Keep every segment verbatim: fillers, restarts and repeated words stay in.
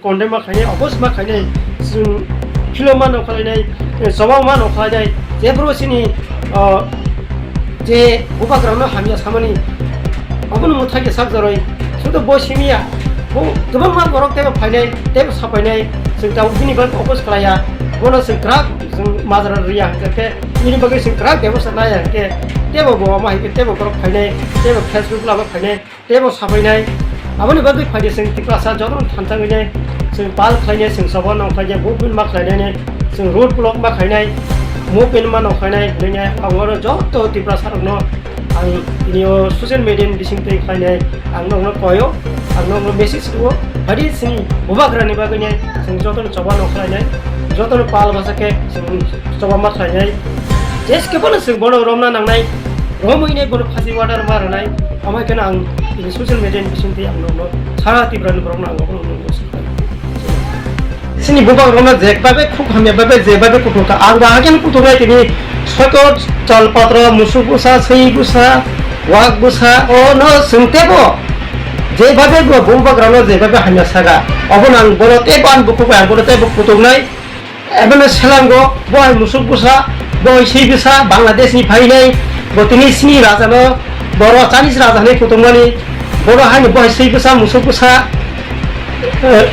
Condemn ma khainai, oppose ma khainai, chwng philo ma nokhlainai, choba ma nokhlainai, jephru chini, ah, je bubagrano hamya samani, abono mwthai khe sak jarwi, sudo bo simiya, bo kwbangma borok teibo phainai, teibo sapainai, chwng tabuk bini bagwi oppose khlaiya, bono chwng kwrak chwng majra rwya hwnkhe, bini bagwi chwng kwrak bebosta naiya hwnkhe, teibo bo omo hai khe teibo borok phainai, teibo Facebook lama phainai. Teibo sabainai, aboni bagwi phaidi chwng Tiprasa jotono thanthangwinai, chwng pal khlainai, chwng choba nokhlainai, movement ma khlainai, chwng road block ma khlainai, movement ma nokhlainai, hwnwi ang oro joto Tiprasa rokno ang tini o social media ni bising twi khlainai, ang nokno koyo, ang nokno message rwo, phaidi chini bubagrani bagwinai, chwng jotono choba nokhlainai, jotono pal basa khe chwng choba ma khlainai, jeskhe bono chwng bono romna nangnai, romwinai bono phasi order ma rwnai, amai kheno ang tini social media ni bisingtwi ang nokno sara Tripura ni borokno ang bono nokno swkang. Chini bubagrokno je babe khuk hamya babe je babe kutuk kha, ang ba hakhe kutuk nai tini soito chal patro musuk busa, swi busa, wak busa, o no chwng tebo je babe bo bubagrokno je babe hamya saka, obono ang bono tebo ang bukhuk bai ang bono tebo kutuk nai. Ebono selango, bo hai musuk bwsa, bo hai swi bwsa, Bangladesh ni phainai, bo tini sini raja no, boro Chinese raja hinwi kutungmani, bono haino bo hai swi bwsa, musuk bwsa, eh,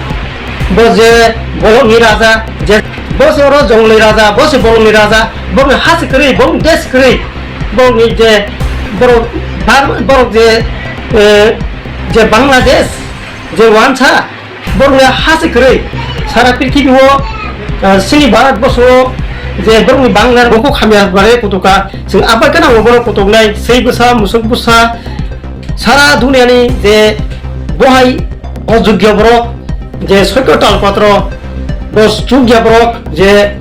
bo je bolong ni raja, je bo se oro jongni raja, bo se bolong ni raja, bo ni ha se kwrwi, bo ni desh kwrwi, bo ni je borok Bar-, borok je, eh, je Bangladesh, je wansa, borokni ha se kwrwi sara prithibi o, ah, chini Bharat borso o je borokni bangla bukhuk hamya bare kutuka, chwng abai kheno ang bono kutuknai, swi bwsa, musuk bwsa, sara duniani je bo hai ojogya borok, je soito tal patro, bo chukya borok, je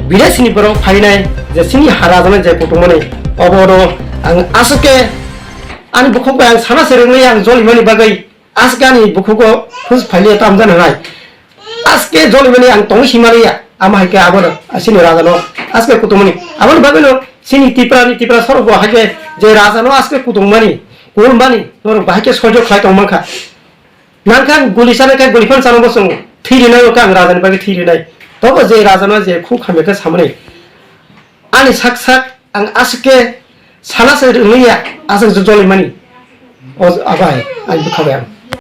bidesini borok phainai, je chini ha rajano je kutukmani, obono ang aswk khe ani bukhuk bai ang sana se rwngwi ang jolimani bagwi. Aske ani bukhugo phus phailiya tamjani hai. Aske jolimani ang tongwi simaliya. Ama hai khe abono asini rajano aske kutumani. Aboni bagwino sini Tiprani Tipra sorgo hai khe je rajano aske kutumani, kulmani, norok bahai khe soijo khlai tongmankha. Nangkha ang guli sana khe guli phan sana bosongo. Thwi rinai khe ang rajani bagwi thwi rinai. Tobo je rajano je khuk hamya khe samani. Ani sak sak ang aswk khe sana se rwngya, aswk jolimani. O abai, ani bwkha bai ang.